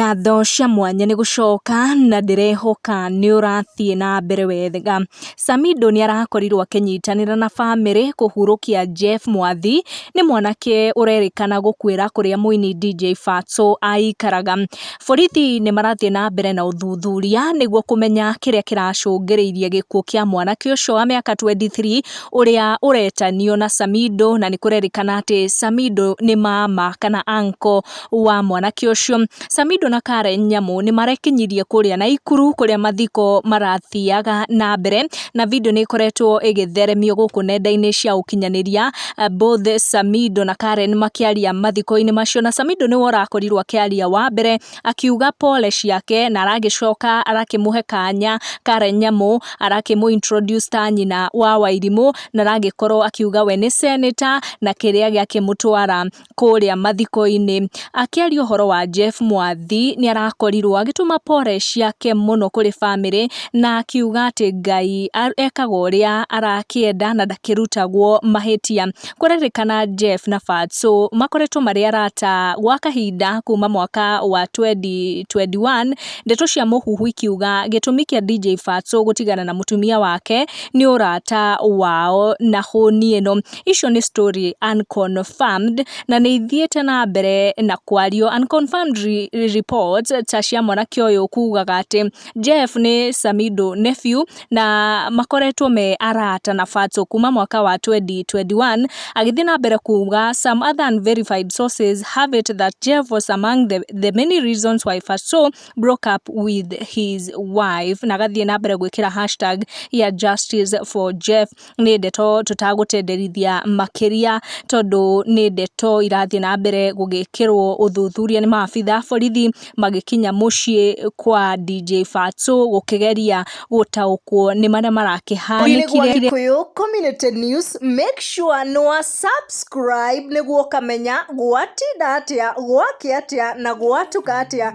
Ngatho cia mwanya nĩ gũcoka na ndĩrehoka nĩ ũrathiĩ na mbere wega. Samidoh nĩ arakorirwo akĩnyitanĩra na bamĩrĩ kũhurũkia Jeff Mwathi, nĩ mwanake ũrerĩkana gũkuĩra kũrĩa mũini DJ Fatxo aikaraga. Borithi nĩ marathiĩ na mbere na ũthuthuria nĩguo kũmenya kĩrĩa kĩracũngĩrĩirie gĩkuũ kĩa mwanake ũcio wa mĩaka 23 ũrĩa ũretanio na Samidoh, na nĩ kũrerĩkana atĩ Samidoh nĩ mama kana uncle wa mwanake ũcio. Samidoh na Karen Nyamu nĩ marekinyirie kũrĩa Naikuru kũrĩa mathiko marathiaga na mbere, na video nĩ ĩkoretwo ĩgĩtheremio gũkũ nenda-inĩ cia ũkinyanĩria, both Samidoh na Karen makĩaria mathiko-inĩ macio, na Samidoh nĩwe ũrakorirwo akĩaria wa mbere akiuga pole ciake, na aragĩcoka arakĩmũhe kanya Karen Nyamu, arakĩmũ introduce ta nyina wa Wairimũ, na aragĩkorwo akiuga we nĩ senator na kĩrĩa gĩakĩmũtwara kũrĩa mathiko-inĩ. Akĩaria ũhoro wa Jeff Mwathi, nĩ arakorirwo agĩtũma pole ciake mũno kũrĩ bamĩrĩ, na akiuga atĩ Ngai ekaga ũrĩa arakĩenda na ndakĩrutagwo mahĩtia. Kũrerĩkana Jeff na Fatxo makoretwo marĩ arata gwa kahinda kuma mwaka wa 2021, ndeto cia mũhuhu ikiuga gĩtũmi kĩa DJ Fatxo gũtigana na mũtumia wake nĩ ũrata wao na hũni ĩno. Icio nĩ story unconfirmed na nĩ ithiĩte na mbere na kwario. Unconfirmed reports ta cia mwanake ũyũ kugaga atĩ Jeff nĩ Samidoh nephew na makoretwo me arata na Fatxo kuma mwaka wa 2021. Agĩthiĩ na mbere kuga, some other unverified sources have it that Jeff was among the many reasons why Fatxo broke up with his wife, na agathiĩ na mbere gwĩkĩra hashtag ya justice for Jeff. Nĩ ndeto tũtagũtenderithia makĩria tondũ nĩ ndeto irathiĩ na mbere gũgĩkĩrwo ũthuthuria nĩ maabitha a borithi magĩkinya mũciĩ kwa DJ Fatxo gũkĩgeria gũtaũkwo nĩ marĩa marakĩhanĩkire. Gĩkũyũ Community News, make sure nĩ wa subscribe nĩguo ũkamenya gwatinda atĩa, gwakĩa atĩa na gwatuka atĩa.